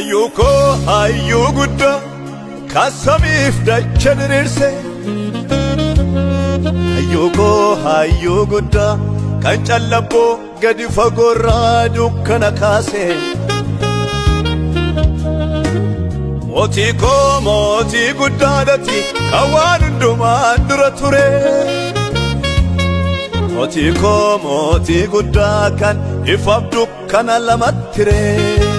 Hayyuu koo hayyuu guddaa kan samiif dacha diriirse. Hayyuu koo hayyuu guddaa kan callabboo gadi fagoorraa dukkana kaase. Mootii koo mootii guddaadhati kan waan hundumaan dura ture. Mootii koo mootii guddaa kan ifaaf dukkana lamatti ree.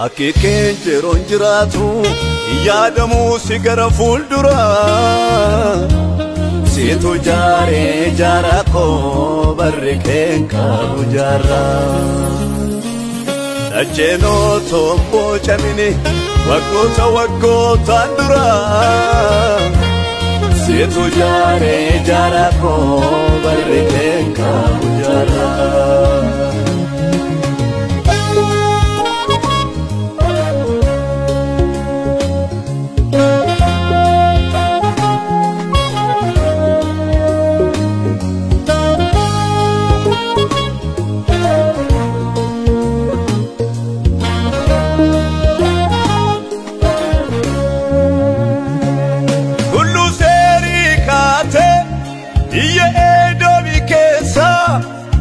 Akkeekeen yeroon jiraatu yaadamuu si gara fuulduraa. Siitu jaaree jaara koo barri keen qabu jaarraa. Dacheenoo tomboo camini waggoota waggootaan duraa. Siitu jaaree jaara koo barri keen qabu jaarraa.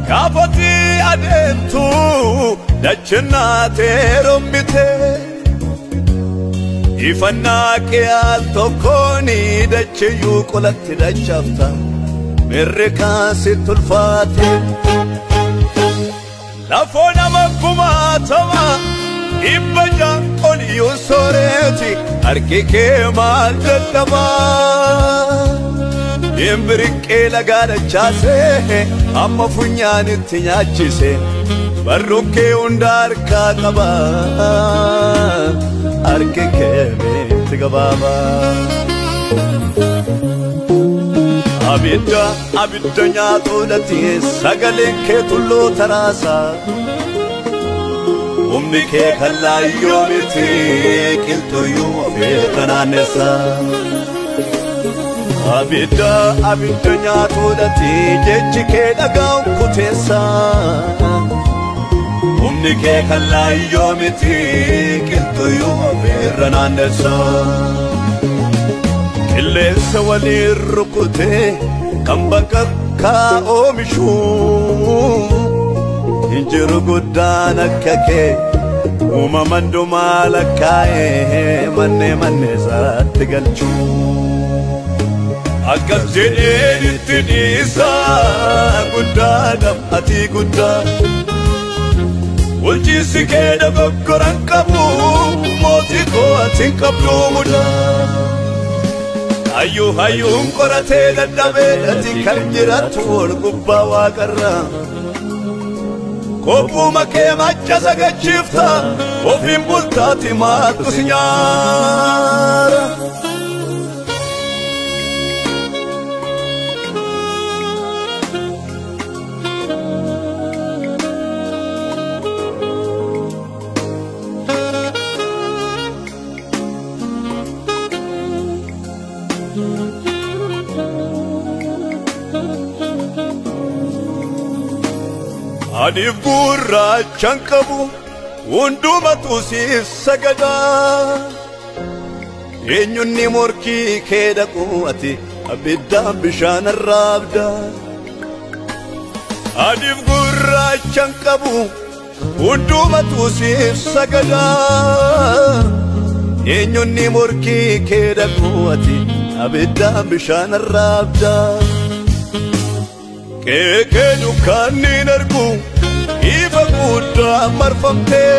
Kaafoti adeemtu dachinnaatee rombite. Ifannaa qe'aal tokkoon dachiyyuu qolatti dachaafta mirri kaasi tulfaate. Lafoo nama kumaatama 600 oliyyuu sooreeti harki kee maal dadhabaa. Dimbiriqqee lagaa dachaasee amma funyaanitti nyaachise barruun kee hunda harkaa qaba harki kee meetti gabaaba. Abidda abidda nyaatuudhati sagaleen kee tulluu taraasa. Humni kee kan laayyoo miti qilxuyyuu ofirra naannessa. Abidda abidda nyaatuudhati jechi kee dhagaan kuteessa. Humni kee kan laayyoo miti qilxuyyuu ofirra naannessa. Qilleensa waliin rukutee kan bakakkaa oomishu. Hinjiru guddaan akka kee uumaman dhumaa lakkaa'ee mannee mannee isaatti galchu. Akkas jedheen itti dhiisaa guddaadhaaf ati guddaa. Bulchiinsi kee dogoggoran qabu mootii koo ati hin qabdu mudaa. Hayyuu hayyuun qoratee dadhabee ati kan jiraattu ol gubbaa waaqarraa. Kophuma kee macha sagachiifta ofiin bultaati maaltu si nyaara. Adiif gurraachan qabu hundumatu siif sagadaa. Eenyunni morkii kee dhaqu ati abiddaan bishaan arraabda. Adiif gurraachan qabu hundumatu siif sagadaa. Eenyunni morkii kee dhaqu ati abiddaan bishaan arraabda. Keekee dukkaanni hin argu ifa guddaa marfamtee.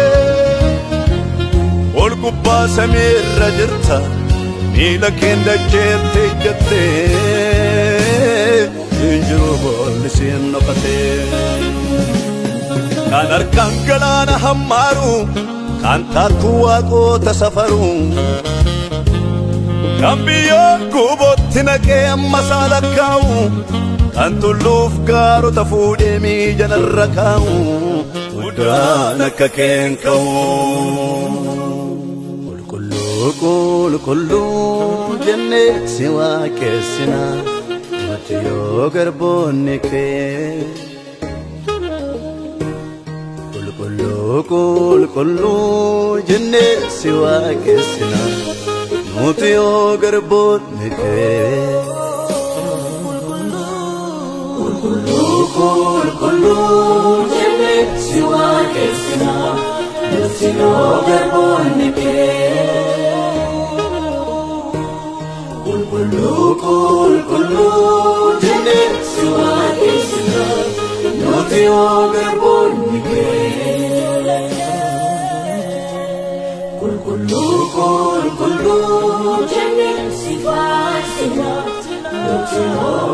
Ol gubbaa samiirra jirta miila keen dacheetti ijjattee. Hinjiru boolli siin dhokatee. Kan harkaan galaana hammaaru kan taattu waaqota safaru. Kan biyyoo guubootti naqee amma isaa lakkaa'u. Kan tulluuf gaarota fuudhee miijanarra kaa'u guddaan akka keen ka'u. Qulqulluu qulqulluu jennee si waaqessina nuti yoo garboonni kee. Qulqulluu qulqulluu jennee si waaqessina nuti yoo garboonni kee. Qulqulluu qulqulluu jennee si waaqessina nuti yoo garboonni kee. Qulqulluu qulqulluu jennee si waaqessina nuti yoo garboonni kee. Qulqulluu qulqulluu jennee si faarsina nuti yoo